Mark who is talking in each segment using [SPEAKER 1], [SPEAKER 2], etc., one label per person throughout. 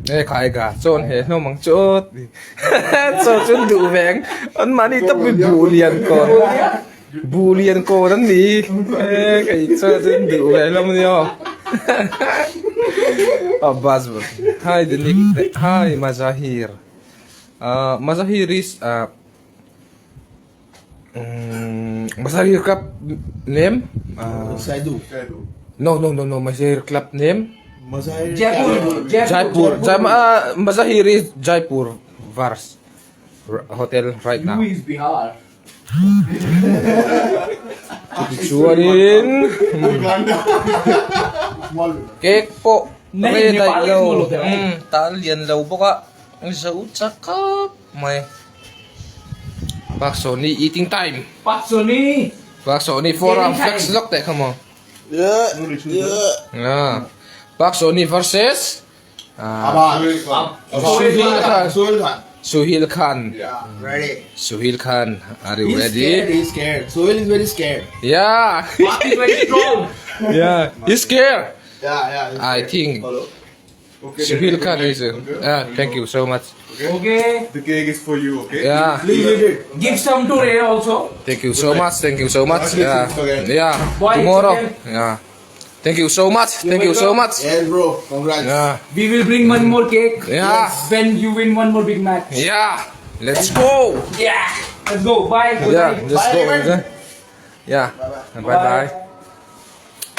[SPEAKER 1] E khaiga chaw an heh hlawm ang chu aw chaw chu an duh ve ang an mahni tak mi buh lian kawn buh lian kawn an ni e kei chaw chu an duh ve hlawm a nia aw aw bus hi Denic hi Mazahir ah Mazahir is ah. Mazahir club name
[SPEAKER 2] Saidu
[SPEAKER 1] no no no no Mazahir club name
[SPEAKER 2] Mazahir
[SPEAKER 1] Jaipur Jaipur Mazahir is Jaipur vars hotel right now
[SPEAKER 3] You is Bihar
[SPEAKER 1] Chutichuanin cake pawh rei daih lo tan lian lo bawk a zo chak khawp mai. Park Sony eating time.
[SPEAKER 3] Park Sony.
[SPEAKER 1] Park Sony forearm flex lok teh come on.
[SPEAKER 2] Yeah.
[SPEAKER 1] Yeah. Park Sony versus
[SPEAKER 2] uh,
[SPEAKER 1] Suhil Khan.
[SPEAKER 2] Suhil Khan.
[SPEAKER 1] Suhil Khan.
[SPEAKER 2] Yeah, ready.
[SPEAKER 1] Suhil Khan, are you
[SPEAKER 2] He's
[SPEAKER 1] ready?
[SPEAKER 2] scared. He's scared. Suhil is very scared.
[SPEAKER 1] Yeah.
[SPEAKER 3] Park is very strong.
[SPEAKER 1] yeah. He's scared.
[SPEAKER 2] Yeah, yeah. he's
[SPEAKER 1] I
[SPEAKER 2] scared.
[SPEAKER 1] think
[SPEAKER 2] Hello.
[SPEAKER 4] Okay,
[SPEAKER 1] Suhil
[SPEAKER 4] then
[SPEAKER 1] Khan
[SPEAKER 4] good
[SPEAKER 1] is.
[SPEAKER 4] night, okay?
[SPEAKER 1] Yeah, thank you so much.
[SPEAKER 3] Okay.
[SPEAKER 4] The cake is for you, okay?
[SPEAKER 1] Yeah.
[SPEAKER 2] Please eat it.
[SPEAKER 3] Give some to Ray also.
[SPEAKER 1] Thank you so much. Thank you so much. Yeah.
[SPEAKER 2] Congratulations
[SPEAKER 1] Yeah.
[SPEAKER 3] Bye,
[SPEAKER 1] Tomorrow.
[SPEAKER 3] it's okay.
[SPEAKER 1] Yeah. Thank you so much. Thank you so much.
[SPEAKER 2] Yes, bro. Congrats.
[SPEAKER 1] Yeah.
[SPEAKER 3] We will bring one more cake.
[SPEAKER 1] Yeah.
[SPEAKER 3] When you win one more big match.
[SPEAKER 1] Yeah. Let's go.
[SPEAKER 3] Yeah. Let's go. Bye. Good
[SPEAKER 1] Yeah.
[SPEAKER 3] night.
[SPEAKER 1] Let's go. Yeah. Bye bye.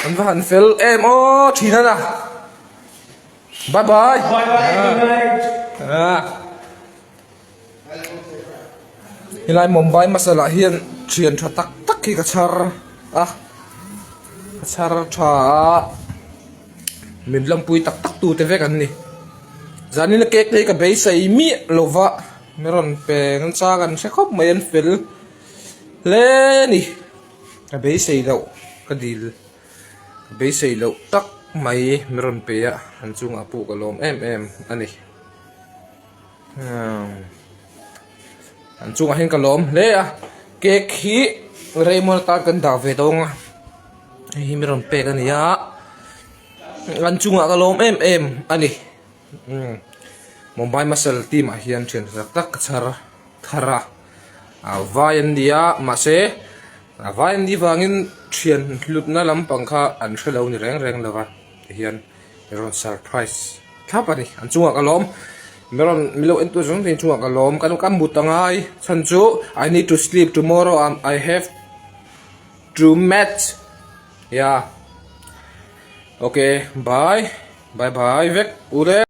[SPEAKER 1] An va han fel em aw thin a na. Bye bye.
[SPEAKER 3] Bye bye. Good night.
[SPEAKER 1] Ah. Helai Mumbai masala hian thian tha tak tak hi ka chhar a ka chhar tha a min lampui tak tak tu te vek an ni zanin a cake te hi ka beisei miah lova mi rawn pe nasa kan hre khawp mai an fel hle a ni ka beisei loh ka dil. Ka beisei loh tak mai mi rawn pe a, an chungah pawh ka lawm em em a ni. An chungah hian ka lawm hle a, cake hi Raymond atan kan dah ve dawn a, hei hi mi rawn pek a ni a, an chungah ka lawm em em a ni. Mumbai Muscle team ah hian thian tak tak ka chhar thar a, vai an ni a mahse A vai an nih vangin thian hlutna lampang kha an hre lo ni reng reng lo va tihian mi rawn surprise thlap a ni an chungah ka lawm mi rawn mi lo entu zawng zawng chungah ka lawm ka ka mut a ngai chhan chu I need to sleep tomorrow I have to match ya okay bye bye bye vek ule.